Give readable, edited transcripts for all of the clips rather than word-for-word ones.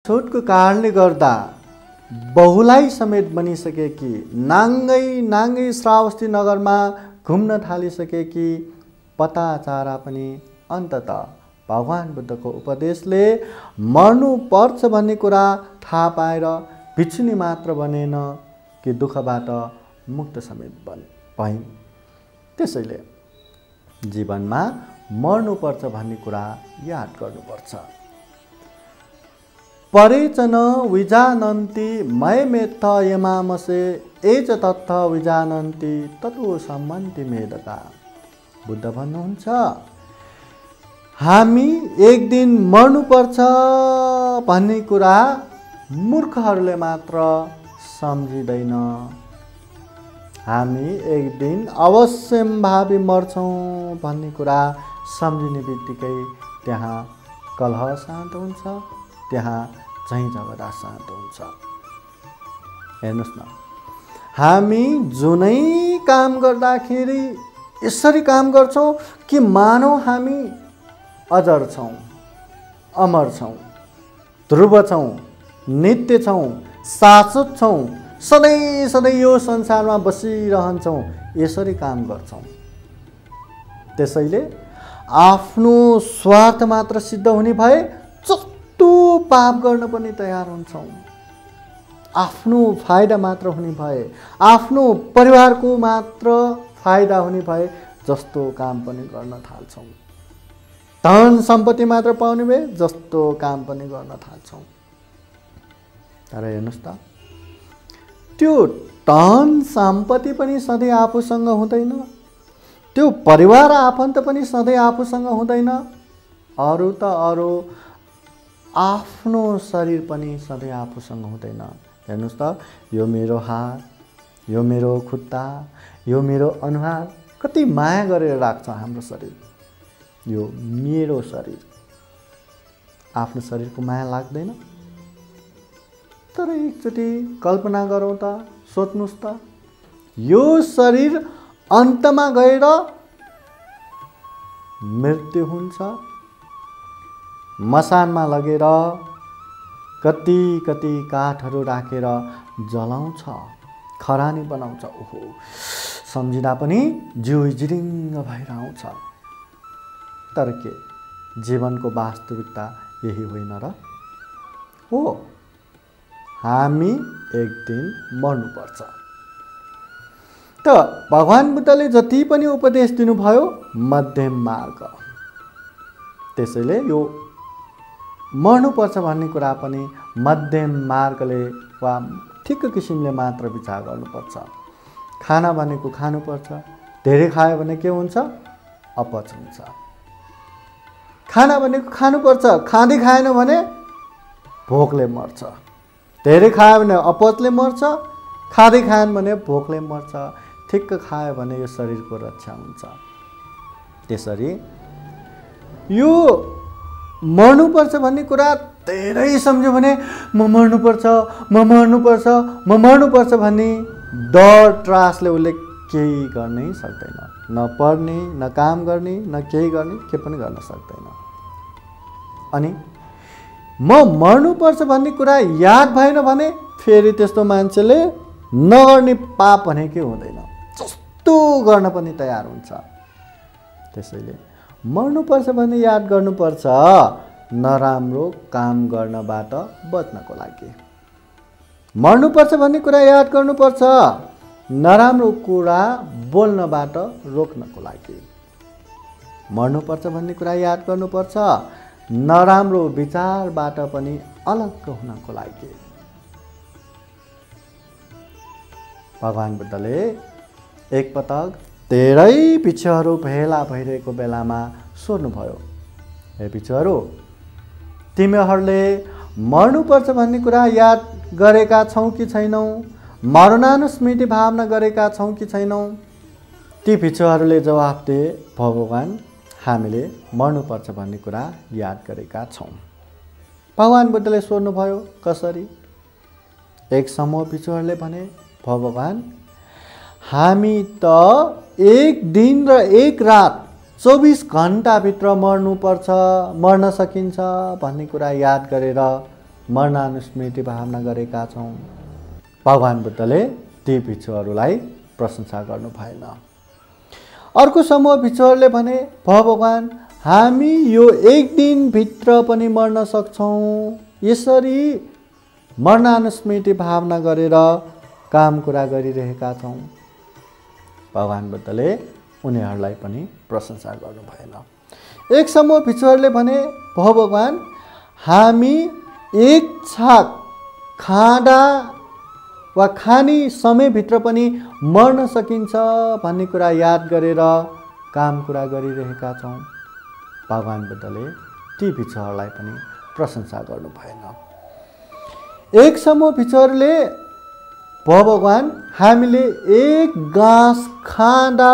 छुटको कारणले गर्दा बहुलाई समेत बनिसकेकी नाङ्गै नाङ्गै श्रावस्ती नगरमा घुम्न थालिसकेकी पताचारा पनि अन्ततः भगवान बुद्धको उपदेशले मर्नुपर्छ भन्ने कुरा थाहा पाएर भिक्षुनी मात्र बनेन कि दुःखबाट मुक्त समेत भइन्। त्यसैले जीवनमा मर्नुपर्छ भन्ने कुरा याद गर्नुपर्छ। परेचन विजानन्ति मयमेत्थ यमामसे एच तत्थ विजानन्ति ततो सम्मन्ति मेदका। बुद्ध भन्नुहुन्छ हामी एक दिन मर्नुपर्छ भन्ने कुरा मूर्खहरूले मात्र सम्झिँदैन। हामी एक दिन अवश्यम्भावी मर्छौँ भन्ने कुरा सम्झिने बित्तिकै त्यहाँ कलह शान्त हुन्छ, त्यहाँ झैँ झगडा शान्त हुन्छ। हेर्नुहोस् न, हामी जुनै काम गर्दाखेरि यसरी काम गर्छौँ कि मानौ हामी अजर छौँ, अमर छौँ, ध्रुव छौँ, नित्य छौँ, शाश्वत छौँ, सधैँ सधैँ यो संसारमा बसिरहन्छौँ, यसरी काम गर्छौँ। त्यसैले आफ्नो स्वार्थ मात्र सिद्ध हुने भए जस्तो पाप गर्न पनि तयार हुन्छौँ। आफ्नो फाइदा मात्र हुने भए, आफ्नो परिवारको मात्र फाइदा हुने भए जस्तो काम पनि गर्न थाल्छौँ। धन सम्पत्ति मात्र पाउने भए जस्तो काम पनि गर्न थाल्छौँ। तर हेर्नुहोस् त, त्यो धन सम्पत्ति पनि सधैँ आफूसँग हुँदैन, त्यो परिवार आफन्त पनि सधैँ आफूसँग हुँदैन, अरू त अरू आफ्नो शरीर पनि सधैँ आफूसँग हुँदैन। हेर्नुहोस् त, यो मेरो हात, यो मेरो खुट्टा, यो मेरो अनुहार कति माया गरेर राख्छ हाम्रो शरीर। यो मेरो शरीर, आफ्नो शरीरको माया लाग्दैन। तर एकचोटि कल्पना गरौँ त, सोच्नुहोस् त, यो शरीर अन्तमा गएर मृत्यु हुन्छ, मसानमा लगेर कति कति काठहरू राखेर जलाउँछ, खरानी बनाउँछ। ओहो, सम्झिँदा पनि जिउ जिरिङ्ग भएर आउँछ। तर के जीवनको वास्तविकता यही होइन र? हो, हामी एक दिन मर्नुपर्छ। त भगवान बुद्धले जति पनि उपदेश दिनुभयो मध्यम मार्ग। त्यसैले यो मर्नुपर्छ भन्ने कुरा पनि मध्यम मार्गले वा ठिक किसिमले मात्र विचार गर्नुपर्छ। खाना भनेको खानुपर्छ, धेरै खायो भने के हुन्छ? अपच हुन्छ। खाना भनेको खानुपर्छ, खाँदै खाएन भने भोकले मर्छ। धेरै खायो भने अपचले मर्छ, खाँदै खाएन भने भोकले मर्छ। ठिक्क खायो भने यो शरीरको रक्षा हुन्छ। त्यसरी यो मर्नुपर्छ भन्ने कुरा धेरै सम्झ्यो भने म मर्नुपर्छ, म मर्नुपर्छ, म मर्नुपर्छ भन्ने डर त्रासले उसले केही गर्नै सक्दैन। न पढ्ने, न काम गर्ने, न केही गर्ने, के पनि गर्न सक्दैन। अनि म मर्नुपर्छ भन्ने कुरा याद भएन भने फेरि त्यस्तो मान्छेले नगर्ने पाप भनेकै हुँदैन, जस्तो गर्न पनि तयार हुन्छ। त्यसैले मर्नुपर्छ भन्ने याद गर्नुपर्छ, नराम्रो काम गर्नबाट बच्नको लागि। मर्नुपर्छ भन्ने कुरा याद गर्नुपर्छ, नराम्रो कुरा बोल्नबाट रोक्नको लागि। मर्नुपर्छ भन्ने कुरा याद गर्नुपर्छ, नराम्रो विचारबाट पनि अलग हुनको लागि। भगवान बुद्धले एकपटक धेरै भिक्षुहरू भेला भइरहेको बेलामा सोध्नुभयो, हे भिक्षुहरू, तिमीहरूले मर्नुपर्छ भन्ने कुरा याद गरेका छौ कि छैनौ? मरणानुस्मृति भावना गरेका छौ कि छैनौ? ती भिक्षुहरूले जवाफ दिए, भगवान, हामीले मर्नुपर्छ भन्ने कुरा याद गरेका छौँ। भगवान बुद्धले सोध्नुभयो, कसरी? एक समूह भिक्षुहरूले भने, भगवान, हामी त एक दिन र एक रात 24 घण्टाभित्र मर्नुपर्छ, मर्न सकिन्छ भन्ने कुरा याद गरेर मर्नानुस्मृति भावना गरेका छौँ। भगवान् बुद्धले ती भिक्षुहरूलाई प्रशंसा गर्नु भएन। अर्को समूह भिक्षुहरूले भने, भगवान् हामी यो एक दिनभित्र पनि मर्न सक्छौँ, यसरी मर्नानुस्मृति भावना गरेर काम कुरा गरिरहेका छौँ। भगवान् बुद्धले उनीहरूलाई पनि प्रशंसा गर्नु भएन। एक समूह भिक्षुहरूले भने, भगवान् हामी एक छाक खाँदा वा खानी समयभित्र पनि मर्न सकिन्छ भन्ने कुरा याद गरेर काम कुरा गरिरहेका छौँ। भगवान् बुद्धले ती भिक्षुहरूलाई पनि प्रशंसा गर्नु भएन। एक समूह भिक्षुहरूले, भगवान् हामीले एक घाँस खाँदा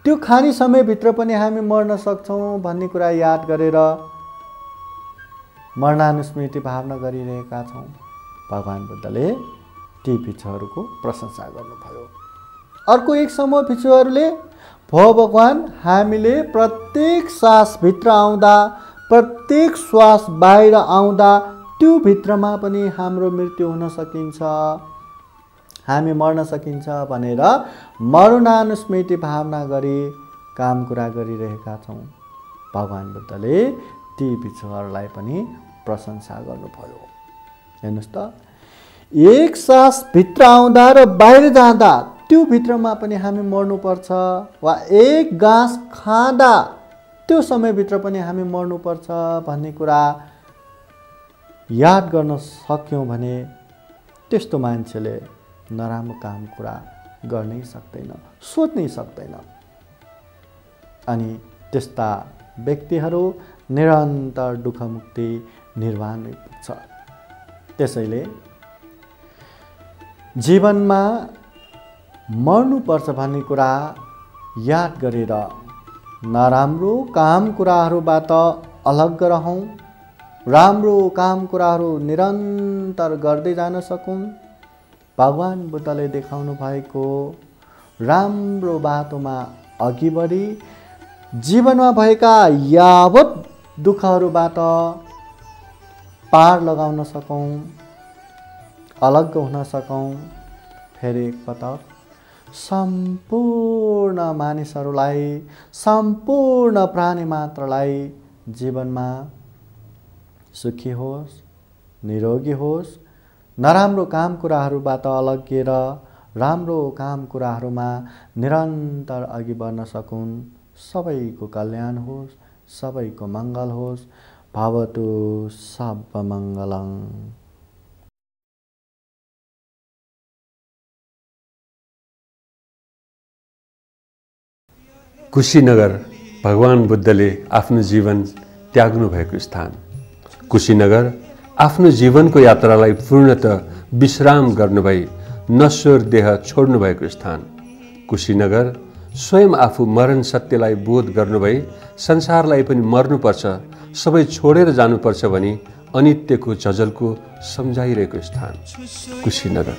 त्यो खाने समयभित्र पनि हामी मर्न सक्छौँ भन्ने कुरा याद गरेर मर्नानुस्मृति भावना गरिरहेका छौँ। भगवान् बुद्धले ती भिक्षुहरूको प्रशंसा गर्नुभयो। अर्को एक समूह भिक्षुहरूले, भगवान् हामीले प्रत्येक सासभित्र आउँदा प्रत्येक श्वास बाहिर आउँदा त्यो भित्रमा पनि हाम्रो मृत्यु हुन सकिन्छ, हामी मर्न सकिन्छ भनेर मरणानुस्मृति भावना गरी काम कुरा गरिरहेका छौँ। भगवान् बुद्धले ती भिक्षुहरूलाई पनि प्रशंसा गर्नुभयो। हेर्नुहोस् त, एक सास भित्र आउँदा र बाहिर जाँदा त्यो भित्रमा पनि हामी मर्नुपर्छ, वा एक घाँस खाँदा त्यो समयभित्र पनि हामी मर्नुपर्छ भन्ने कुरा याद गर्न सक्यौँ भने त्यस्तो मान्छेले नराम्रो काम कुरा गर्नै सक्दैन, सोच्नै सक्दैन। अनि त्यस्ता व्यक्तिहरू निरन्तर दुःखमुक्ति निर्वाणमै पुग्छ। त्यसैले जीवनमा मर्नुपर्छ भन्ने कुरा याद गरेर नराम्रो काम कुराहरूबाट अलग रहौँ, राम्रो काम कुराहरू निरन्तर गर्दै जान सकौँ। भगवान् बुद्धले देखाउनु भएको राम्रो बाटोमा अघि बढी जीवनमा भएका यावत दुःखहरूबाट पार लगाउन सकौँ, अलग हुन सकौँ। फेरि एकपटक सम्पूर्ण मानिसहरूलाई, सम्पूर्ण प्राणी मात्रलाई जीवनमा सुखी होस्, निरोगी होस्, नराम्रो काम कुराहरूबाट अलग्गिएर राम्रो काम कुराहरूमा निरन्तर अघि बढ्न सकुन्। सबैको कल्याण होस्, सबैको मङ्गल होस्। भवतु सर्वमङ्गलं। कुशीनगर भगवान् बुद्धले आफ्नो जीवन त्याग्नु भएको स्थान। कुशीनगर आफ्नो जीवनको यात्रालाई पूर्णतः विश्राम गर्नुभई नश्वर देह छोड्नु भएको स्थान। कुशीनगर स्वयं आफू मरण सत्यलाई बोध गर्नुभई संसारलाई पनि मर्नुपर्छ, सबै छोडेर जानुपर्छ भनी अनित्यको झझलको सम्झाइरहेको स्थान कुशीनगर।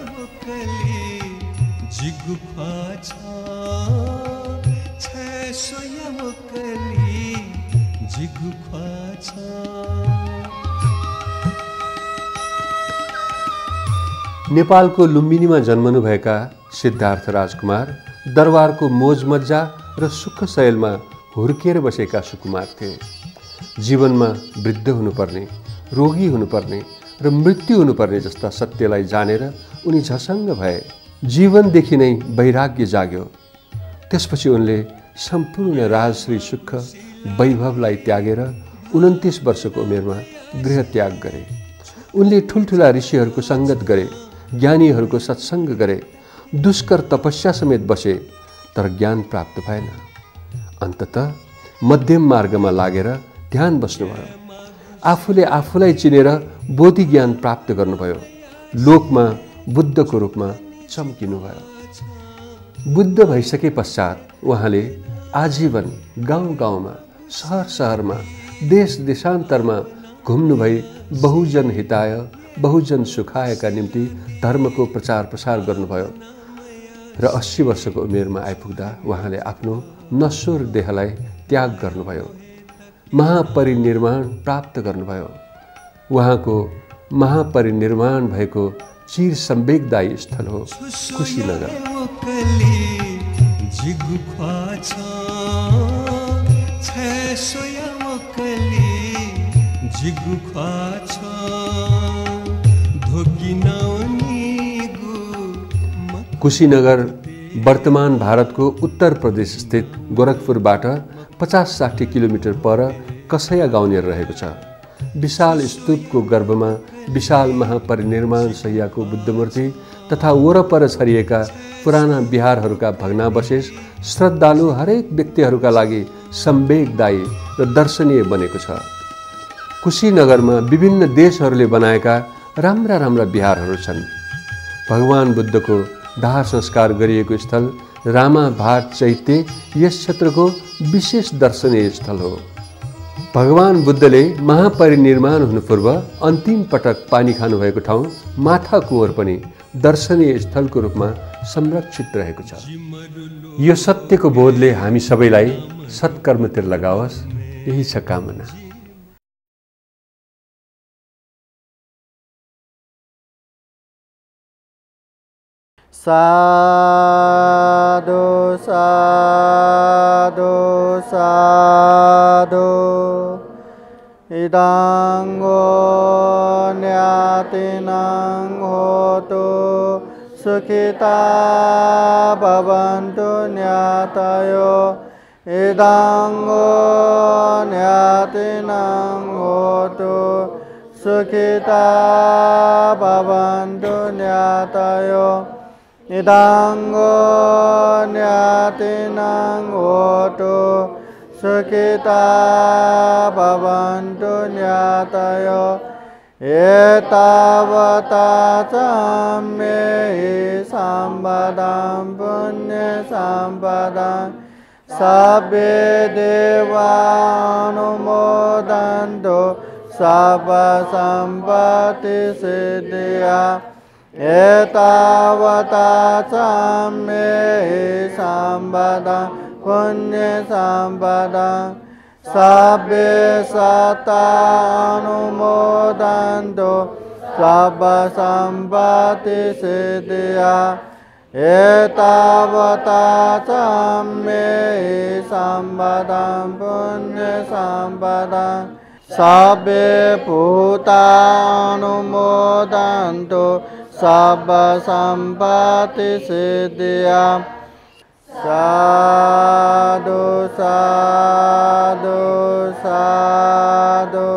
नेपालको लुम्बिनीमा जन्मनुभएका सिद्धार्थ राजकुमार दरबारको मोजमज्जा र सुख शैलमा हुर्किएर बसेका सुकुमार थिए। जीवनमा वृद्ध हुनुपर्ने, रोगी हुनुपर्ने र मृत्यु हुनुपर्ने जस्ता सत्यलाई जानेर उनी झसङ्ग भए। जीवनदेखि नै वैराग्य जाग्यो। त्यसपछि उनले सम्पूर्ण राजश्री सुख वैभवलाई त्यागेर 29 वर्षको उमेरमा गृह त्याग गरे। उनले ठुल्ठुला ऋषिहरूको सङ्गत गरे, ज्ञानीहरूको सत्सङ्ग गरे, दुष्कर तपस्या समेत बसे, तर ज्ञान प्राप्त भएन। अन्ततः मध्यम मार्गमा लागेर ध्यान बस्नुभयो। आफूले आफूलाई चिनेर बोधि ज्ञान प्राप्त गर्नुभयो। लोकमा बुद्धको रूपमा चम्किनुभयो। बुद्ध भइसके पश्चात उहाँले आजीवन गाउँ गाउँमा, सहर सहरमा, देश देशान्तरमा घुम्नुभई बहुजन हिताय, बहुजन सुखायका निम्ति धर्मको प्रचार प्रसार गर्नुभयो र 80 वर्षको उमेरमा आइपुग्दा उहाँले आफ्नो नश्वर देहलाई त्याग गर्नुभयो, महापरिनिर्वाण प्राप्त गर्नुभयो। उहाँको महापरिनिर्वाण भएको चिर सम्वेकदायी स्थल हो कुशीनगर। कुशीनगर वर्तमान भारतको उत्तर प्रदेश स्थित गोरखपुरबाट 50-60 किलोमिटर पर कसैया गाउँनेर रहेको छ। विशाल स्तूपको गर्भमा विशाल महापरिनिर्वाण शैय्याको बुद्धमूर्ति तथा वरपर छरिएका पुराना विहारहरूका भग्नावशेष श्रद्धालु हरेक व्यक्तिहरूका लागि सम्वेकदायी र दर्शनीय बनेको छ। कुशीनगरमा विभिन्न देशहरूले बनाएका राम्रा राम्रा विहारहरू छन्। भगवान बुद्धको दाह संस्कार गरिएको स्थल रामाभाट चैत्य यस क्षेत्रको विशेष दर्शनीय स्थल हो। भगवान बुद्धले महापरिनिर्वाण हुनु पूर्व अन्तिम पटक पानी खानुभएको ठाउँ माथा कुँवर पनि दर्शनीय स्थलको रूपमा संरक्षित रहेको छ। यो सत्यको बोधले हामी सबैलाई सत्कर्मतिर लगाओस्, यही छ कामना। साधु साधु साधु इदांगो न्यातिनां होतु सुखिता भवन्तु न्यातयो इदांगो न्यातिनां होतु सुखिता भवन्तु न्यातयो इदांगो न्यातिनां होतु सुखिता भवन्तु न्यातयो एतावता च मे सम्पदां पुण्य सम्पदां सब्बे देवानुमोदन्तु सर्व सम्पत्ति सिद्धिया एतावता च मे सम्पदां पुण्य सम्पदां सब्बे सत्तानुमोदन्तु सर्व सम्पत्ति सिद्धिया एतावता च मे सम्पदां पुण्य सम्पदां सब्बे भूतानुमोदन्तु सर्व सम्पत्ति सिद्धिया साधु साधु साधु